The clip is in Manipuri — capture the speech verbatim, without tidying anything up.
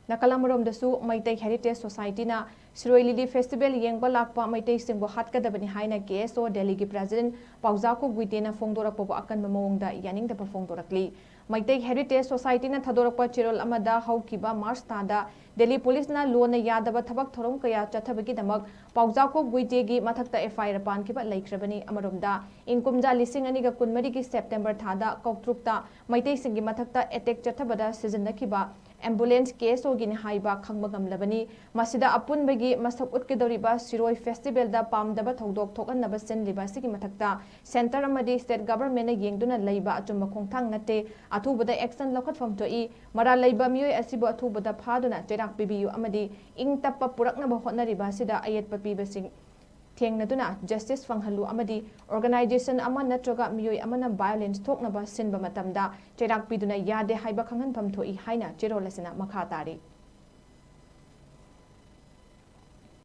ꯅꯥꯀꯜ ꯑꯃꯔꯣꯝꯗꯁꯨ ꯃꯩꯇꯩ ꯍꯦꯔꯤꯇꯦꯖ ꯁꯣꯁꯥꯏꯇꯤꯅ ꯁꯤꯔꯣꯏ ꯂꯤꯂꯤ ꯐꯦꯁꯇꯤꯚꯦꯜ ꯌꯦꯡꯕ ꯂꯥꯛꯄ ꯃꯩꯇꯩꯁꯤꯡꯕꯨ ꯍꯥꯠꯀꯗꯕꯅꯤ ꯍꯥꯏꯅ ꯀꯦ ꯑꯦꯁ ꯑꯣ ꯗꯦꯜꯂꯤꯒꯤ ꯄ꯭ꯔꯦꯁꯤꯗꯦꯟꯠ ꯄꯥꯎꯖꯥꯈꯣ ꯒꯨꯏꯇꯦꯅ ꯐꯣꯡꯗꯣꯔꯛꯄꯕꯨ ꯑꯀꯟꯕ ꯃꯑꯣꯡꯗ ꯌꯥꯅꯤꯡꯗꯕ ꯐꯣꯡꯗꯣꯔꯛꯂꯤ꯫ ꯃꯩꯇꯩ ꯍꯦꯔꯤꯇꯦꯖ ꯁꯣꯁꯥꯏꯇꯤꯅ ꯊꯥꯗꯣꯔꯛꯄ ꯆꯦꯔꯣꯜ ꯑꯃꯗ ꯍꯧꯈꯤꯕ ꯃꯥꯔꯆ ꯊꯥꯗ ꯗꯦꯜꯂꯤ ꯄꯨꯂꯤꯁꯅ ꯂꯣꯟꯅ ꯌꯥꯗꯕ ꯊꯕꯛ ꯊꯧꯔꯝ ꯀꯌꯥ ꯆꯠꯊꯕꯒꯤꯗꯃꯛ ꯄꯥꯎꯖꯥꯈꯣ ꯒꯨꯏꯇꯦꯒꯤ ꯃꯊꯛꯇ ꯑꯦꯐ ꯑꯥꯏ ꯑꯥꯔ ꯄꯥꯟꯈꯤꯕ ꯂꯩꯈ꯭ꯔꯕꯅꯤ꯫ ꯑꯃꯔꯣꯝꯗ ꯏꯪ ꯀꯨꯝꯖꯥ ꯂꯤꯁꯤꯡ ꯑꯅꯤꯒ ꯀꯨꯟꯃꯔꯤꯒꯤ ꯁꯦꯞꯇꯦꯝꯕꯔ ꯊꯥꯗ ꯀꯧꯇ꯭ꯔꯨꯛꯇ ꯃꯩꯇꯩꯁꯤꯡꯒꯤ ꯃꯊꯛꯇ ꯑꯦꯇꯦꯛ ꯆꯠꯊꯕꯗ ꯁꯤꯖꯤꯟꯅꯈꯤꯕ ꯑꯦꯝꯕꯨꯂꯦꯟꯁ ꯀꯦ ꯑꯦꯁ ꯑꯣꯒꯤꯅꯤ ꯍꯥꯏꯕ ꯈꯪꯕ ꯉꯝꯂꯕꯅꯤ꯫ ꯃꯁꯤꯗ ꯑꯄꯨꯟꯕꯒꯤ ꯃꯁꯛ ꯎꯠꯀꯗꯧꯔꯤꯕ ꯁꯤꯔꯣꯏ ꯐꯦꯁꯇꯤꯚꯦꯜꯗ ꯄꯥꯝꯗꯕ ꯊꯧꯗꯣꯛ ꯊꯣꯛꯍꯟꯅꯕ ꯁꯤꯟꯂꯤꯕ ꯑꯁꯤꯒꯤ ꯃꯊꯛꯇ ꯁꯦꯟꯇꯔ ꯑꯃꯗꯤ ꯁ꯭ꯇꯦꯠ ꯒꯚꯔꯟꯃꯦꯟꯠꯅ ꯌꯦꯡꯗꯨꯅ ꯂꯩꯕ ꯑꯆꯨꯝꯕ ꯈꯣꯡꯊꯥꯡ ꯅꯠꯇꯦ, ꯑꯊꯨꯕꯗ ꯑꯦꯛꯁꯟ ꯂꯧꯈꯠꯐꯝ ꯊꯣꯛꯏ, ꯃꯔꯥꯜ ꯂꯩꯕ ꯃꯤꯑꯣꯏ ꯑꯁꯤꯕꯨ ꯑꯊꯨꯕꯗ ꯐꯥꯗꯨꯅ ꯆꯩꯔꯥꯛ ꯄꯤꯕꯤꯌꯨ ꯑꯃꯗꯤ ꯏꯪ ꯇꯞꯄ ꯄꯨꯔꯛꯅꯕ ꯍꯣꯠꯅꯔꯤꯕ ꯑꯁꯤꯗ ꯑꯌꯦꯠꯄ ꯄꯤꯕꯁꯤꯡ ꯊꯦꯡꯅꯗꯨꯅ ꯖꯁꯇꯤꯁ ꯐꯪꯍꯜꯂꯨ ꯑꯃꯗꯤ ꯑꯣꯔꯒꯅꯥꯏꯖꯦꯁꯟ ꯑꯃ ꯅꯠꯇ꯭ꯔꯒ ꯃꯤꯑꯣꯏ ꯑꯃꯅ ꯚꯥꯏꯑꯣꯂꯦꯟꯁ ꯊꯣꯛꯅꯕ ꯁꯤꯟꯕ ꯃꯇꯝꯗ ꯆꯩꯔꯥꯛ ꯄꯤꯗꯨꯅ ꯌꯥꯗꯦ ꯍꯥꯏꯕ ꯈꯪꯍꯟꯐꯝ ꯊꯣꯛꯏ ꯍꯥꯏꯅ ꯆꯦꯔꯣꯜ ꯑꯁꯤꯅ ꯃꯈꯥ ꯇꯥꯔꯤ꯫